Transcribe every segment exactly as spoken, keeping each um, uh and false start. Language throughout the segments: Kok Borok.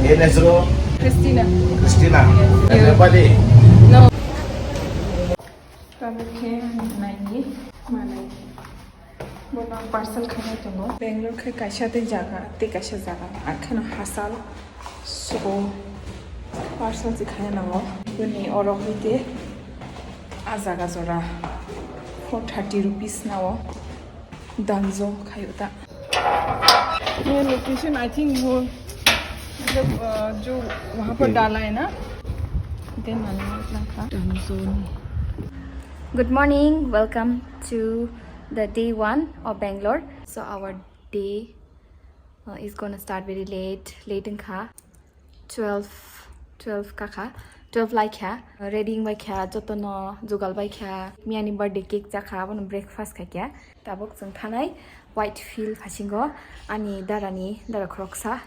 Christina. Christina. Yes. Everybody. No. Tabuk khe naini manai. Bono parcel khainai tongo. Bangalore khe kaisa tei jaga, tei kaisa jaga. Akheno hachal. So, parcel se khaina nango. Bini oro hoite a jaga jora four thirty rupees nao. Danzo khayo ta. ये location, I think, वो मतलब, अ, जो वहाँ पर डाला है ना, देन मैंने इतना था। Danzo नहीं। Good morning, welcome to the day one of Bangalore. So our day, uh, is gonna start very late, late wngkha. Twelve, twelve kakha, twelve laikha, ready wngbaikha, jotono jugal baikha, miyani birthday cake chakha, abono breakfast khaikha. Tabuk chwng thanai Whitefield phasingo ani darani dara khoroksa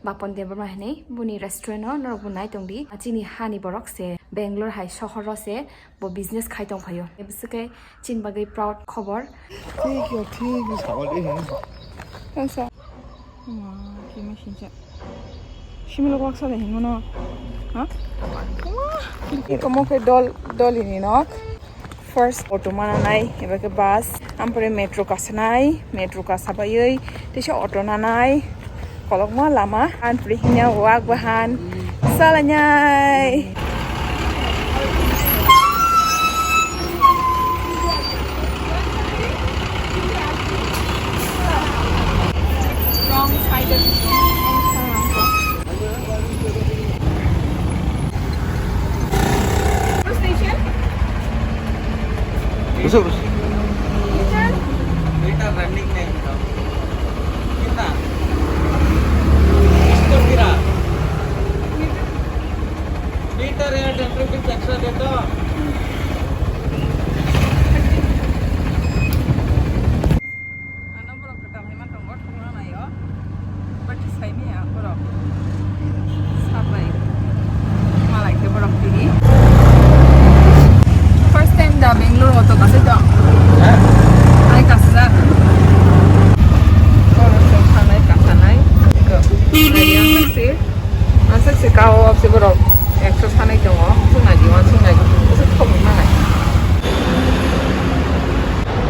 Bapan Debbarma hinwi, boni restaurant o norokbo nai tongdi. Chini hani borok se, Bangalore hai sohor o se bo business khai tongphaio. Bwswkhe chini bagwi proud khobor. Thik yo, thik yo, sawi di. Thanks, sir. Wah, kima sincha. Similo waksa da hinmano. Ha? Wah, kiki komo khe dol, dol ini nok. First auto mananai, eba khe bus. Ampore metro kasanai, metro kasabaiwi, tisa auto nanai. Kolokma lama, ampore hinya wak bahan. Salainai. Wrong side of the station. Buso, buso. Meter running nahi hota. Kitna? Isko gira. Meter ya, ten rupees extra de to. Ano borok kwtal hai ma tongo, thungna naio. Bati sai maya borok. Sabai. Malai khe borok tini. First time da Bangalore auto kasai to. Ai kasla. Borok se thanai kasanai. Ko. Ai yang se. Aswk se kao se borok ekso sanai tongo, swngnai di, uansuknai di, aswk khobor manai.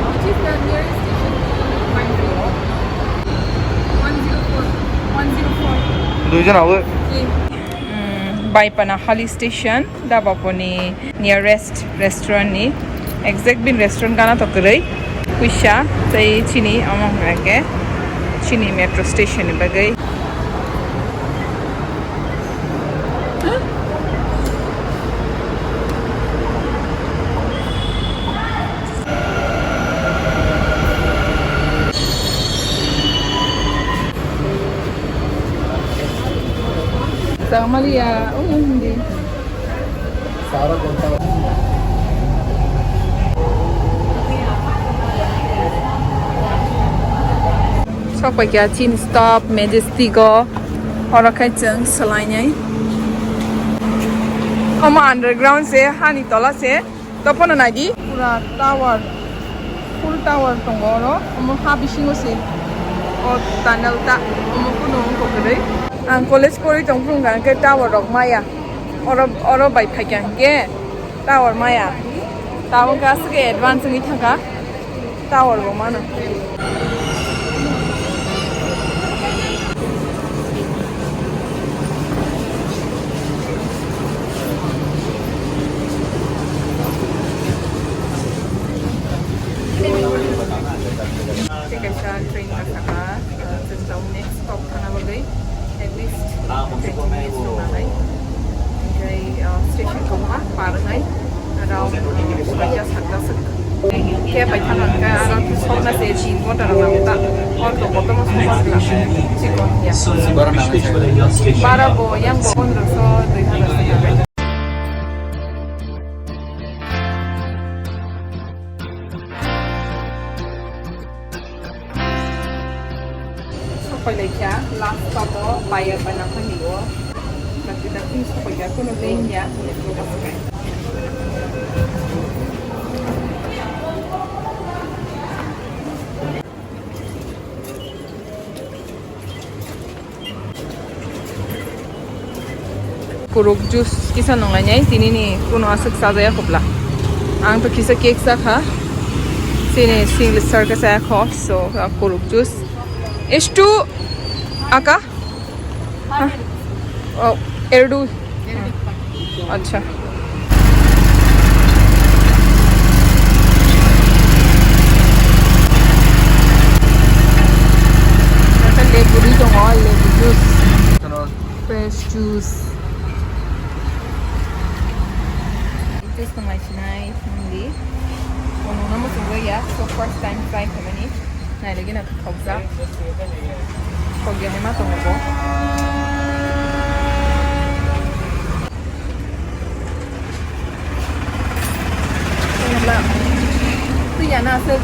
Which is the nearest station to Whitefield? One zero four. One zero four. Duijon abo. Okay. Mm, Baipanahali station, da baponi nearest restaurant ni, exact bin restaurant gana to kwrwi, puisa tei chini omo hwnka khe chini metro station ni bagwi. Samalia, oh, hindi. Sok paikha chini stop Majestic o, oro khai chwng swlainai. Omo underground se, hani tola se. Topono naidi, pura tower, full tower tongo oro, omo ha bisingo se, o tunnel ta, omo kunu wngkha kwrwi. Ang college pori tong phuru hwnkha hwnkhe tower rok maya, oro, oro bai phaikha hwnkhe tower maya, tabuk khe aswk advance wngwi thangkha. Tower bo mano. Tei kaisa train kasaka, uh, chwng tabuk next stop thana bagwi at least twenty minutes rok nanai. Onkhe, uh, station kobangma par wngnai. Around, uh, soita satta swk. Khe paithak hwnkhe aro sokna se tin ghonta rok nango ta. Hor to kotorma sokma swkang chikon ya. Bara bo yang bo pondro so dui hazar swkang. Sokoilaikha, last stop o Baipanahali o. Dakti dakti sokoikha, kunu lane ya. Kuruk juice kisa nunglainai, tinini kuno aswk chajaya khobla. Ang to kisa cake chakha, chini single serve khe chaya kho, so, ah, kuruk juice. Estu aka? Ah, oh, erdu. Acha. Lebu ri tongo, lebu juice. Fresh juice. Juice tonglai sinai, hindi. Kono namo sugoi ya, so first time try khamani. Nailagina thokjak. Thokya hai ma tongo bo. Twi ya na se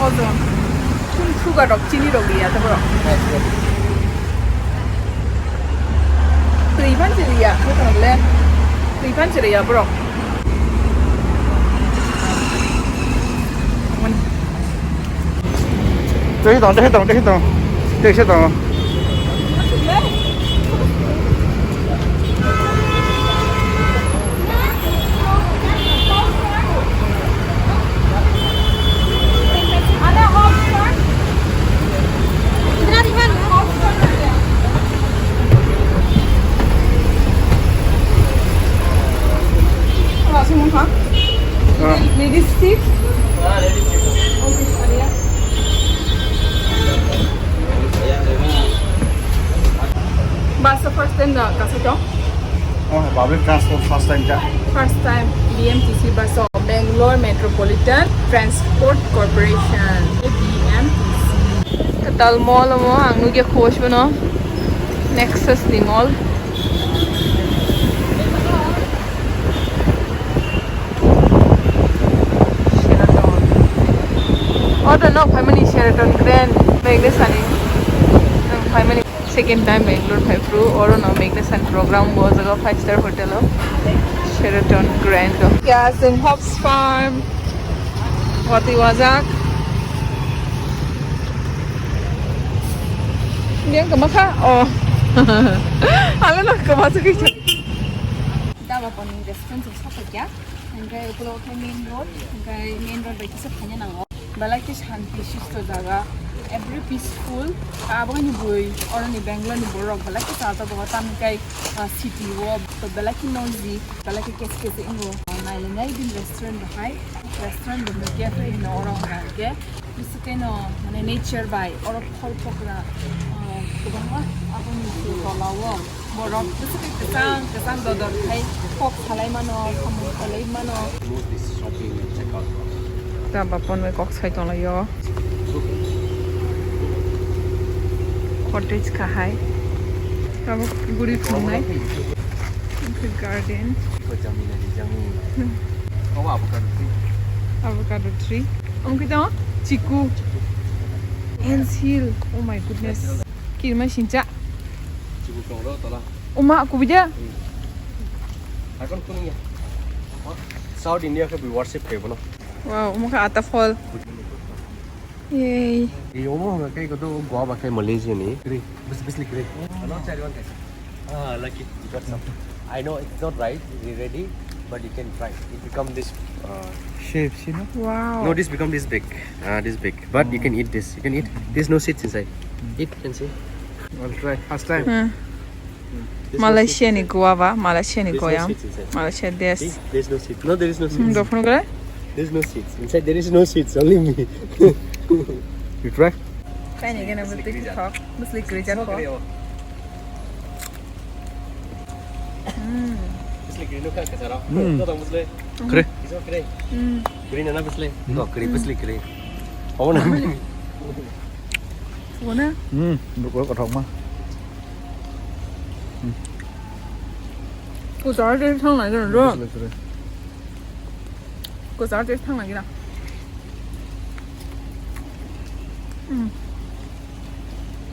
ojon. Chini sugar rok, chini rok ya to bro. Twi phan chiri ya, twi phan chiri ya bro. Tei tong, tei tong, tei tong. Tei se tong. Ladies seat? Ah, ladies seat. Okay, sorry, ya. Bus first time na kasih dong? Oh, public transport first time ja. First time B M T C bus o Bangalore Metropolitan Transport Corporation, B M T C. Tal mall mo ang nugya khosbo no Nexus ni mall. Sheraton. Order no phaimani Sheraton Grand Magnuson ni. Ang phaimani second time Bangalore phai phru oro no Magnuson program bo jaga five star hotel o Sheraton Grand o. Ya sing Hops Farm. Wati wajak. Yang kama kha? Oh. Ale no kama sukhi. Daba pon restaurant sing sokya. Hingke ukulok khe main road, hingke main road bai kisa thangya nango. Belai khe shanti sisto jaga, every peaceful. Abo ni bui, oro ni Bangalore ni borok belai khe chajago, tamo khe, ah, city o, to belai khe noisy, belai khe kes kes wngo. Nai nai bini restaurant bahai, restaurant bo cafe hino oro hwnka hwnkhe. Bisingtwi no, mane, nature bai, oro phol phokra, ah, kwbangma aboni se tola o borok bisingtwi kwchang kwchang dodor khai kok salai mano, samung kholai mano. Remove this shopping and check out. Ta bapon bai kok sai tonglaio. Cottage kahai. Tabuk guri thumnai. Garden. Iko jamina di jamu. Hmm. Oh, avocado tree. Avocado tree. Omo khe tamo chiku. Ants hill. Oh my goodness. Kirima sincha. Chiku tong ro tola. Oma kubida. Hmm. Akon kuning ya. South India ke worship ke bono. Wow, omo khe ata phol. Yay. Omo hwnka khe iko to guava khe Malaysia ni. Kiri, bis-, bisli kiri. Ano chari wan kaisa. Ah, lucky, you got some. I know it's not right, re-, ready, but you can try. It become this, uh, shapes, you know? Wow. No, this become this big. Ah, this big. But you can eat this. You can eat. There's no seeds inside. Eat, can see. I'll try. First time. Hmm. Malaysia ni guava, Malaysia ni goyang, Malaysia des. There's no seeds. No, there is no seeds. Hmm, dophano kore? There's no seeds. Inside there is no seeds, only me. You try? Kaini gana bwtwi thok, bwsli kwrwi jak kho. Hmm. Bwsli kwrwi nukha kwcharo. Hmm. Kre. Iso kre. Hmm. Kwrwi nana bwsli. No, kwrwi bwsli kwrwi. Omo na. Omo na? Hmm, bwkha kothok ma. Kwcharo tei thang nai gana do. Kwcharo tei thang nai gana.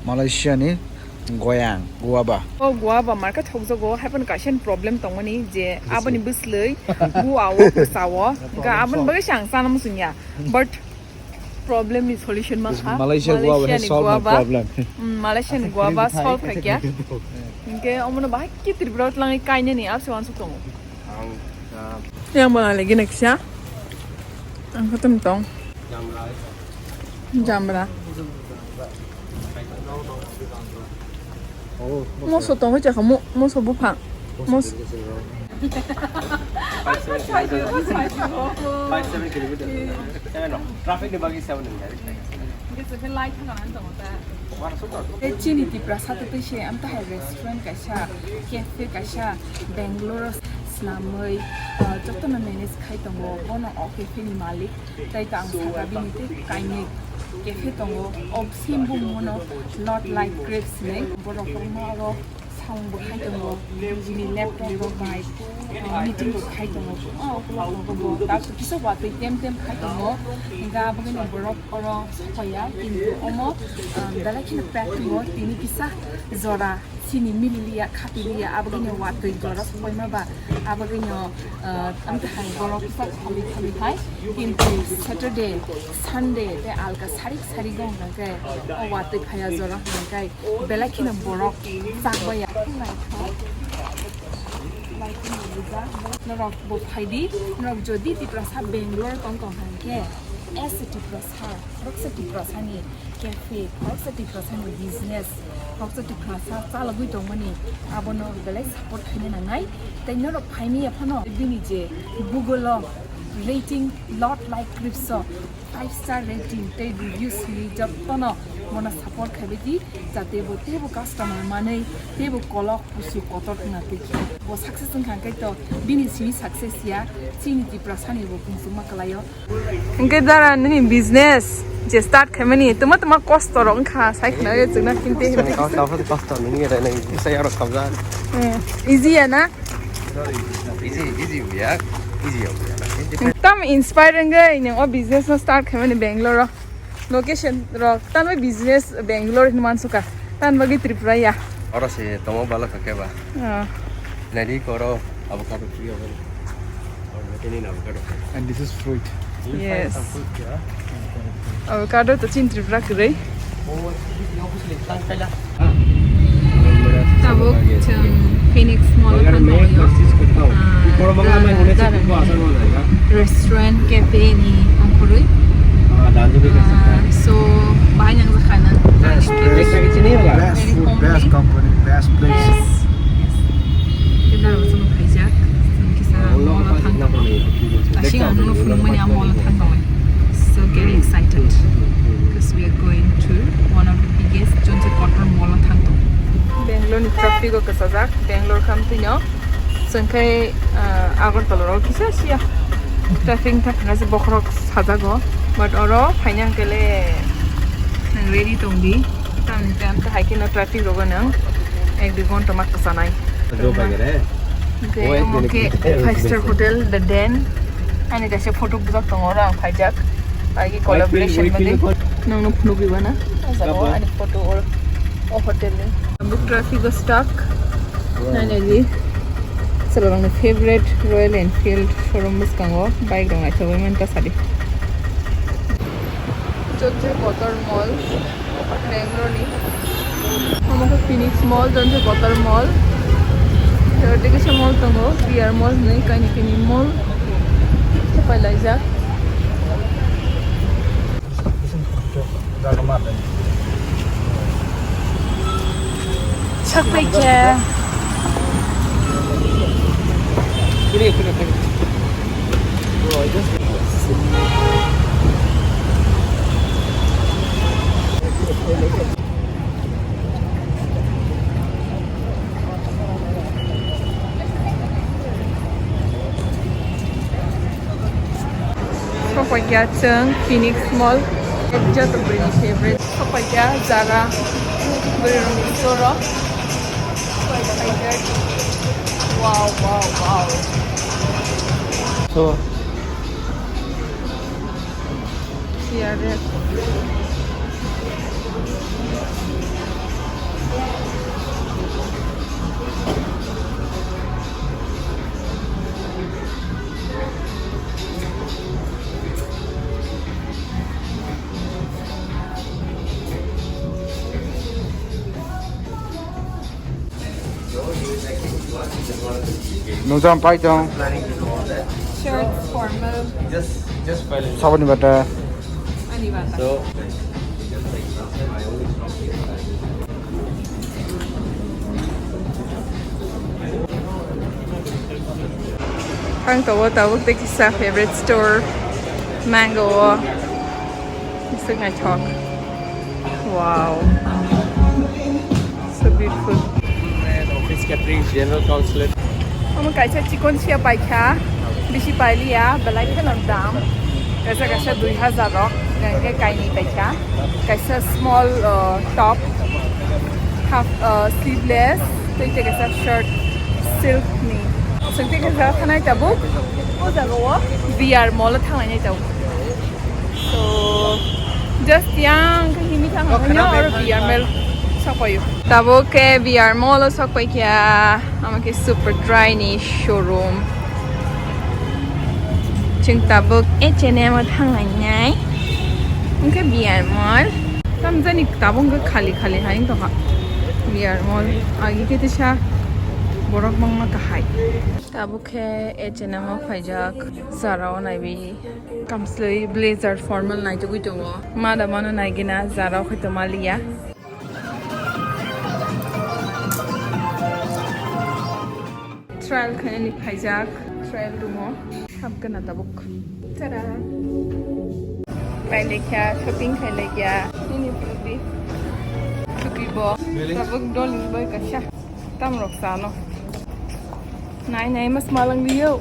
Malaysia ni goyang, guava. O guava market thokjago, haiboni kaisa problem tongmani je aboni bwslwi gua o kwchao. Hwnkhe aboni bagwi se ang chana muchungya. But problem ni solution ma kha. Malaysia guava has solved my problem. Mm, Malaysian guava solve khaikya. Hingke omono bahai khe Tripura o twlangwi kainani abse wansuk tongo. Ang, ah, Yang bo nalai gini kisa. Ang khatam tong. Jamra. Jamra. Oh, moso tongo chakha mo, moso buphang. Mos- Five, seven kilometer. Five, seven kilometer. Seven, no. Traffic ni bagwi seven ni gari. Hingke chwngkhe lai thangna nang tongo ta. Tei chini Tiprasa tei se amtahai restaurant kaisa, cafe kaisa, Bangalore o swnamwi, ah, jotono manage khai tongo, bono o cafe ni malik. Tei ta ang saka bini tei kainwi cafe tongo, o same bumungno Lot Like Grapes hinwi. Borok kwbangma oro samung bo khai tongo, nini laptop rok bai, ah, meeting bo khai tongo. Ah, ukulok rok bo ta kisa watwi tem tem khai tongo. Hingke aboni borok oro sokoya, kintu omo, ah, belai kheno pack tongo, tini kisa jora chini mililiya, khatiliya, aboni watwi jora sokoima ba, aboni, ah, amtahai borok kisa khali khali hai, kintu Saturday, Sunday tei alka sarik sarik wng khe o watwi phaiya jora hwn khe. Belai kheno borok chakbaiya. Norok bo phaidi, norok jodi Tiprasa Bangalore tong tong hwn khe, as a Tiprasa, khoroksa Tiprasani cafe, khoroksa Tiprasani business, khoroksa Tiprasa chalogwi tongmani, abono belai support khaina nangnai. Tei norok phaimaya phano bini je Google o rating Lot Like Grapes o five star rating tei reviews hinwi jotono bono support khaibai di, jate bo teibo customer manwi teibo kolok kusu kotor wngna twi khe. Bo success wngkha khe to bini simi success ya, chini Tiprasani bo kungsukma kwlaio. Hingke dara nini business je start khaimani tuma tuma kosto rok wngkha sai khna ye chwngna kinte. Kosto, kosto, kosto nini ere nai sai aro khabja. Eh, easy ya na? Easy, easy ya, easy ya. Tam inspire wngwi nang o business no start khaimani Bangalore o. Location rok tanwi business Bangalore hinwi mansukha. Tan bagwi Tripura ya. Oro se tomo bala kha khe ba. Ah. Nadi koro avocado tree abo. Oro tini avocado. And this is fruit. Yes. Avocado to chin Tripura kwrwi. Tabuk chwng Phoenix Mall o thang tongo. Ah, restaurant cafe ni ongkhorwi. Ah, so, bahai nang jakha nang. Best, best, very best food, homely, best company, best place. Yes, yes. Khe daro chwng khaijak, chwng kisa mall o thang tongo. Asing ang nono phunukmani a mall o thang tongo. So get excited because we are going to one of the biggest Jonte Kotor mall o thang tongo. Bangalore ni traffic o kwchajak, Bangalore khamtwino. Chwng khe, ah, Agartala rok kisa sia traffic wngkha, thangkha se bokhorok sajago, but oro phaina hwnkhe le nwng ready tongdi, tamni time ta hai kheno traffic rogo nwng ek dui ghonta ma kwchanai. Tei omo khe five star hotel, The Den. Ani kaisa photo bujak tongo, oro ang phaijak. Agi collaboration bagwi. Nangno phunugwi bana. O jaga o ani photo o, o hotel ni. Bo traffic o stuck. Finally, chwla rokni favorite Royal Enfield showroom bwskango bike rok naithogwi manta sadi. Jonte Kotor Mall, Bangalore ni. Omo khe Phoenix Mall, Jonte Kotor Mall. Tei oro kisa mall tongo, P R Mall hinwi, kaini kaini mall thepai laijak. Sakpaikha. Sopaikha chwng Phoenix Mall, joto bwrwini favorite. Sopaikha jaga bwrwirokni store o. Wow, wow, wow. So. Here. Nujam paitong. Shirt, formal. Saboni bata. Ani bata. Ang tawo tabuk tei kisa favorite store mango o. Bising naithok. Wow. So beautiful. Office catering, general counselor. Omo kaisa chikon sia paikha, bisi pailiya, belai kheno dam. Kaisa kaisa dui hazar rok, hingke kainwi paikha. Kaisa small, uh, top, half, uh, sleeveless, tei tei kaisa shirt silk ni. Sengte kaisa thanai tabuk, o jaga o V R mall o thanglai nai tabuk. So, just yang ke himi thang hanya or V R mall sok payu. Tabuk ke V R mall o sok pai kya, ama ke Superdry ni showroom. Chwng tabuk H and M o thanglai nai. Hingke V R mall. Tamjani tabuk hingke khali khali hai tongkha. V R mall. Agi ke tisa borok bangma kahai. Tabuk ke H and M o phaijak. Sara o naibi. Kamsloi blazer formal naitugui tongo. Ma da mano naigina Zara o khaito maliya. Trial khainani phaijak, trial room o. Hapgana tabuk. Tada! Khailekya, shopping khailekya. Nini phuti. Phuti bo. Really? Tabuk dol ni bai kaisa. Tam rok sano. Nai nai mas malang liyo.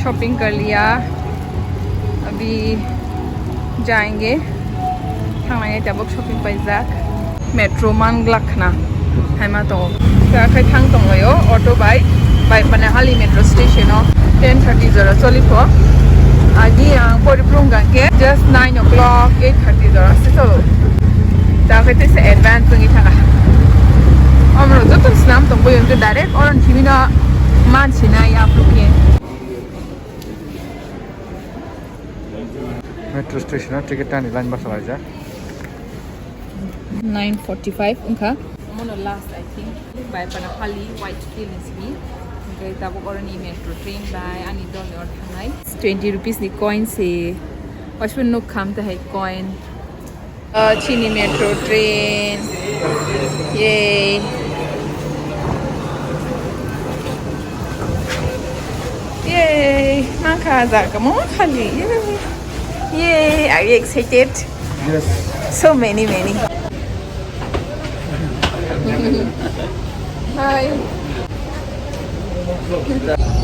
Shopping kar liya, abhi jayenge. Thanglai tabuk shopping paijak. Metro man glak khna. Haima tongo. Khe thang tonglaio auto bai. Bai Panahali metro station o ten thirty jora choli pho. Agi ang pori prung gangke just nine o'clock, eight thirty jora se cholo. Ta khe tesa advance wngwi thanga. Amro joto snam tong boyong ke direct oron thimino man sinai apluke. Metro station o ticket tani line basa laijak. Nine forty-five wngkha. Omono last, I think, bai Panahali white field ni simi. Hingke tabuk oroni metro train bai ani dol ni or thangnai. Twenty rupees ni coin se. Waisbo nuk kham te hai coin. Oh, chini metro train. Yay. Yay. Mangkha jaga mo khali. Yay. Yay. Are you excited? Yes. So many, many. Hi.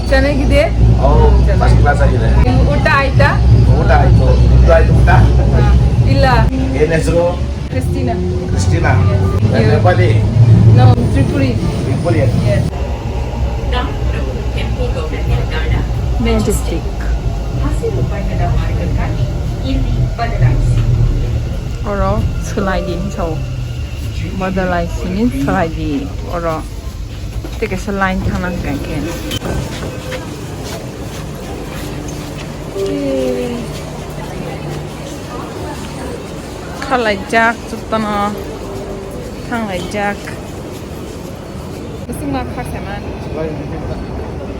Chana gide? Oh, first class agide. Uta aita? Uta aito, uta aito, uta. Ah, ila. Enesro? Christina. Christina? Yes. Nepali? No, Tripuri. Tripuri? Yes. Majestic. Oro swlai di hinwi sao. Badalai sini swlai di oro. Tei kaisa line thangna hwnkha khe. Khalaijak jotono thanglaijak. Bising ma khar se man.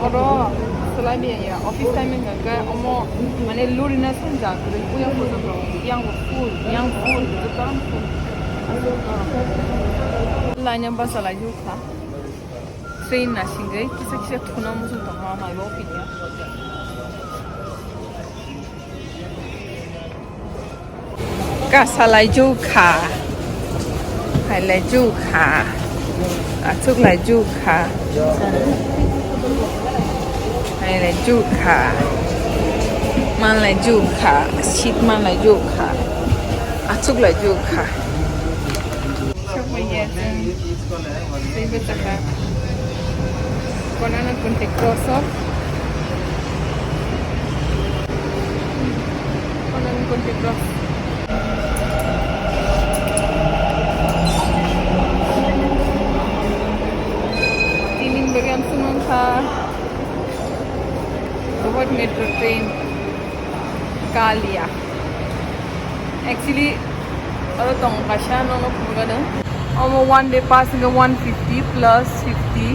Oro swlai biya ya, office timing hwnkhe omo mane lurina swngjak kwrwi, puya photo rok, yang bo full, yang full, joto ang full. Line o bachalaijak kha. Train nasingwi kisa kisa thuna muchung tongma mai bo phiya. Kasalai jukha, hailai jukha, achuklai jukha, hailai jukha, manlai jukha, seat manlai jukha, achuklai jukha. Sok manya jeng. Tei bwsakha. Konana kunti cross o. Konana kunti cross. Tinin bagwi ang sumang kha. Bohot metro train. Kalia. Actually, Oro tongo kaisa nono phunukjak. Omo one day pass hwnkhe one fifty plus fifty,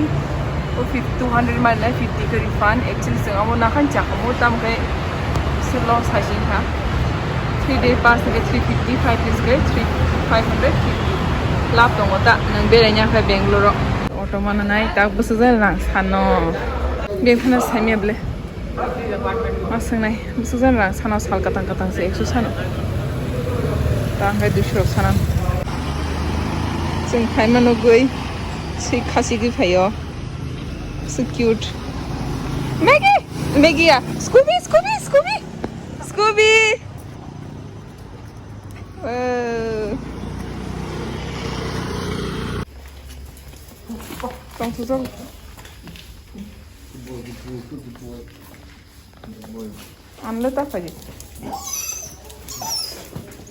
o fifty, two hundred mari nai fifty khe refund. Actually chwng abo nakhan chakamo, tamo khe se loss hai se wngkha. Three day pass hwnkhe three fifty, five days khe three, five hundred fifty. Lab tongo ta, nwng beraina khe Bangalore o. Auto mana nai, tak bwsajak rang sano. Beng phano saimya ble. Ma swngnai, bwsajak rang sano sal kwtang kwtang se ekso sano. Ta hwnkhe duiso rok sana. Chwng phaima nugwi swi khachigwi phaio. So cute. Maggie! Maggie ya! Scooby! Scooby! Scooby! Scooby! Oh. Tong sujak. Anle ta khaji.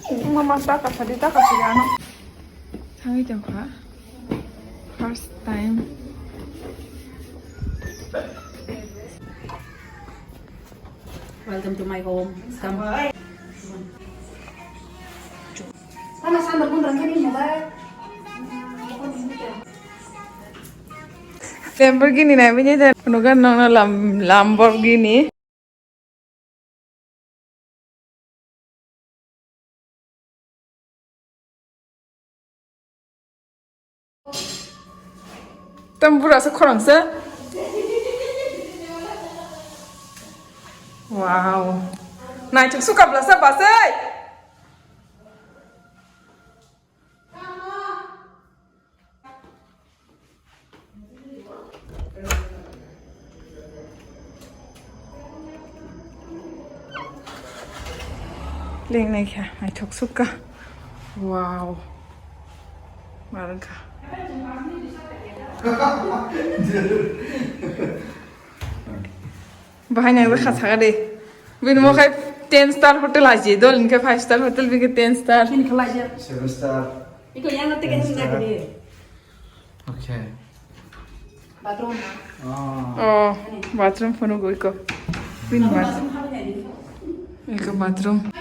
Mama ta kasa di ta kasa di ano. Thangwi tongkha. First time. Welcome to my home. Come. Sana sana pun rangkani mobile. Lamborghini nai bini de nugan nong lam Lamborghini. Tam bura se khorang se. Wow. Nai chuk suka bla sa ba se. Lengnai kha, naithok sukha. Wow. Marang kha. Bahai nang rwkha saka de. Bini mo khai ten star hotel aji, dol hwnkhe five star hotel, bini khe ten star. Chini khalai ja. Seven star. Iko yang nate kan sini gede. Okay. Bathroom. Oh. Oh, bathroom phone go iko. Bini bathroom. Iko bathroom.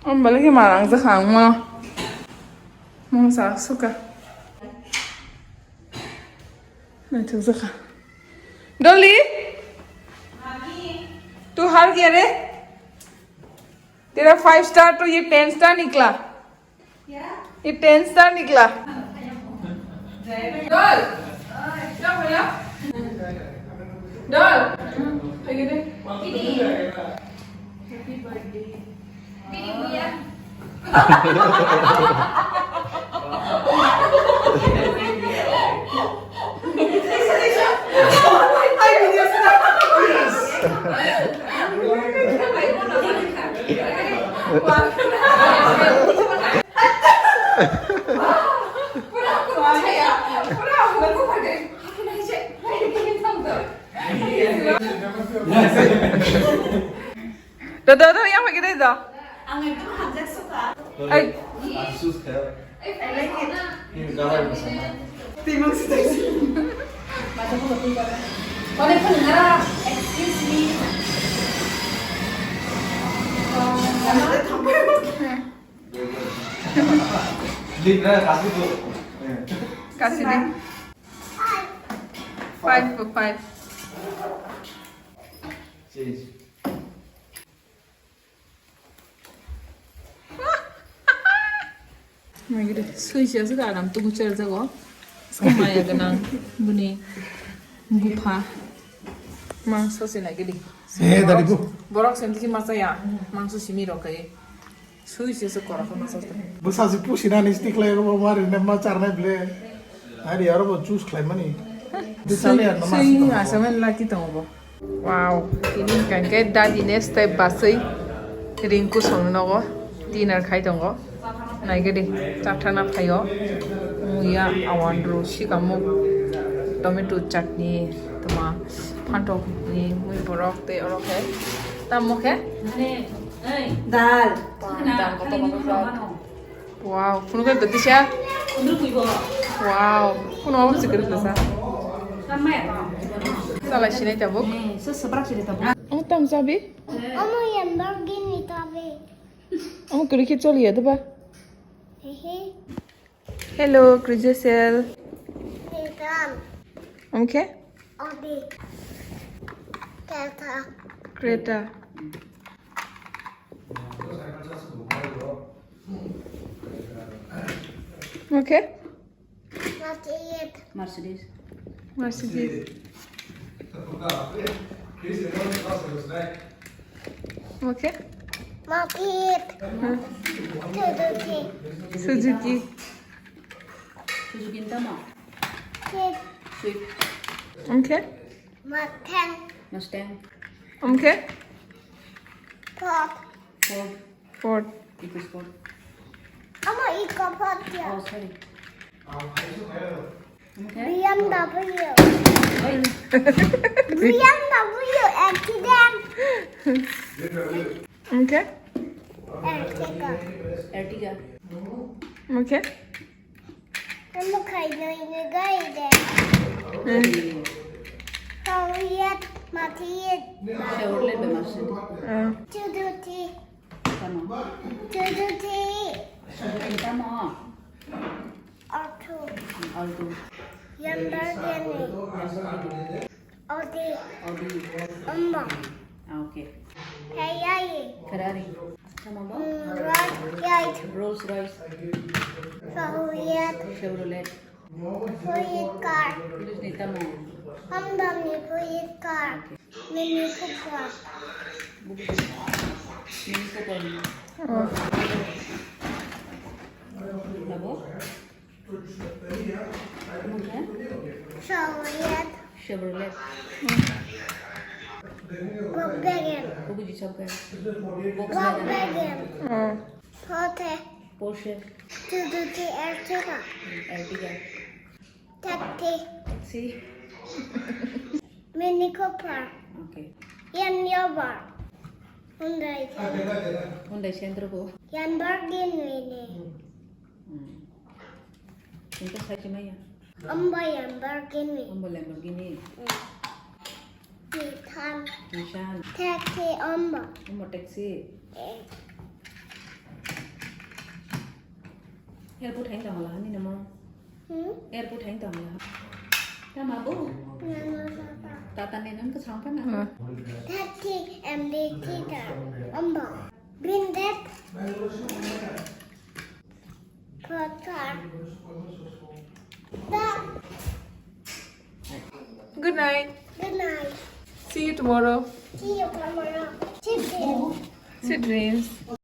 Om balik marang jakha ang mo. Mung sa suka. Naithok jakha. Dolly? तू हार गया रे? तेरा five star तो ये ten star निकला। क्या? ये ten star निकला। Dol, क्या बोला? Dol, आगे दे। Happy birthday। Da, da, da, yang lagi da. Ang ekdom hamjak suka. Ay. Asus kaya. I like it. Ini cover bisa. Timang sih. Kone pun ngara, excuse me. Libre kasih tuh. Kasih deh. Five for five. Change. Magiri, sui sia sui adam tu guchar jago. Sko maya ganang buni bupha. Mangso sina gidi. Eh, dari bu. Borok senti ki masa ya. Mangso simi rokai. Sui sia sui korok masa. Bwsa si pusi nani stick lai ko mari ne ma charnai ble. Ari aro bo choose khlai mani. Sui, sui asa men laki tongo bo. Wow, tini hwnkha khe dadi ne step baswi ring kusong nogo dinner khai tongo. Naigadi chathana phaio. Muya, awandru, sikamuk, tomato chutney, toma phantok ni mui borok tei oro khe tamo khe dal. Dal kotor kotor. Wow, phunukhe dotisa. Wow, phunu abo sikir kasa. Salai sinai tabuk. Oh, tam sabi? Omo yang bagini tabi. Omo kwrwi khe choliya de ba? Hehe. Hello, Krijasel. Welcome. Omo khe? Audi. Tata. Creta. Omo khe? Mercedes. Mercedes. Mercedes. Omo khe? Moped. Huh? Suzuki. Suzuki. Suzuki ni tamo? Swift. Swift. Omo khe? Mustang. Mustang. Omo khe? Ford. Ford. Ford. Eco Sport. Omo Eco Sport ya. Oh, sorry. Omo khe? B M W. Oi. B M W accident. Omo khe? Ertiga. Ertiga. Omo khe? Omo khainwi ni gari de. Hmm. Chevrolet. Chevrolet be Mercedes. Ah. Suzuki. Tamo? Suzuki. Suzuki tamo? Alto. Alto. Lamborghini. Lamborghini. Audi. Audi. Omo. Ah, okay. Ferrari. Ferrari. Tamo bo? Mm, Rolls Royce. Rolls Royce. Chevrolet. Chevrolet. Police car. Police ni tamo? Honda ni police car. Okay. Mini Cooper. Mini Cooper ni. Oh. Tamo? Omo khe? Chevrolet. Chevrolet. Volkswagen. Omo khe Volkswagen. Volkswagen. Oh. Porsche. Porsche. Suzuki Ertiga. Ertiga. Taxi. Taxi. Mini Cooper. Okay. Range Rover. Hyundai. Hyundai Santro bo. Lamborghini. Hmm. Engkhe sai se maya? Omo Lamborghini. Omo Lamborghini. Hmm. Nissan. Nissan. Taxi omo. Omo taxi. Eh. Airport hai tong la hani namo? Hmm? Airport hai tong la. Tamo bo? Namo tata. Tata ni nang kesang pa na? Hmm. Taxi M D T ta. Omo. Bin det. Photo. Good night. Good night. See you tomorrow. See you tomorrow. Sweet dreams. Sweet dreams.